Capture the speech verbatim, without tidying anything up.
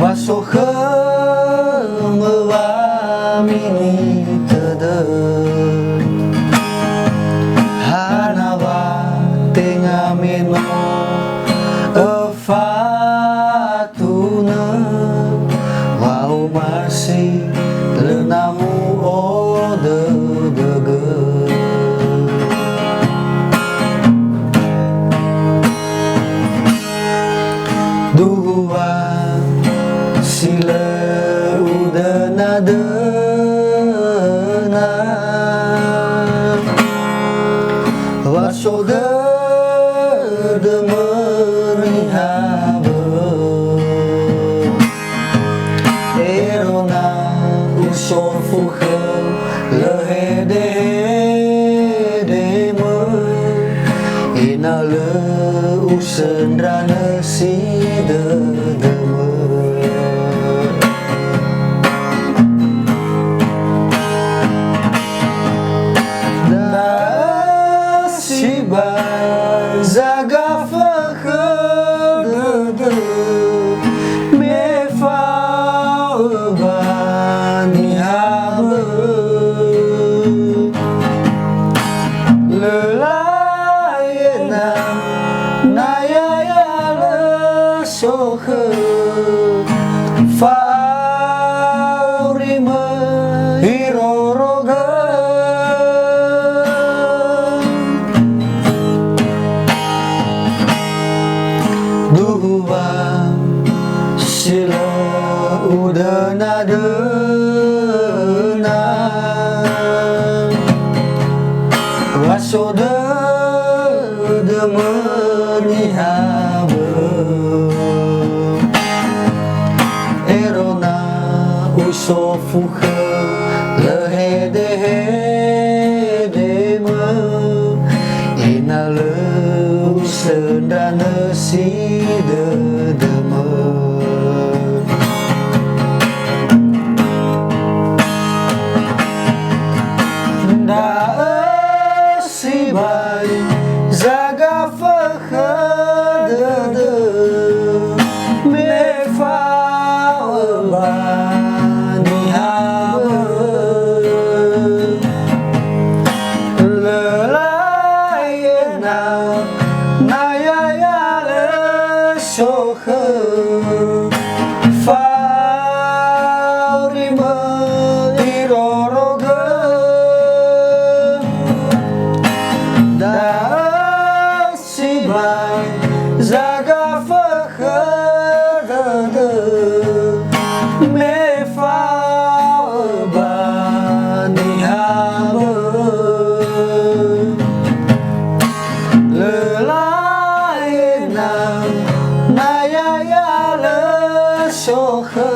Wa so khömö wamini tödö. Hana wa tenga me no öfatunö, wa'omasi lö na mu'odödögö. Duhua si lö udöna-döna, wa so dödömö niha bö'ö. Ero na usofu khöu lö hedehedemö, ena'ö lö usöndra nösi dödömö. Da'ö sibai zagafö khö dödö, me fa'ö ba niha bö'ö. Lö la'ila na ya'ia lö so khö, fa'auri mö irorogö. Duhua si lö udöna-döna, wa so dödömö niha bö'ö. Ero na usofu khöu lö hedehedemö, ena'ö lö usöndra nösi dödömö. Da'ö sibai zagafö khö dödö, me fa'ö ba niha bö'ö. Lö la'ila na ya'ia lö so khö, fa'auri mö irorogö. Da'ö sibai zagafö khö dödö, me fa'ö ba niha bö'ö. Lö la'ila na ya'ia lö so khö,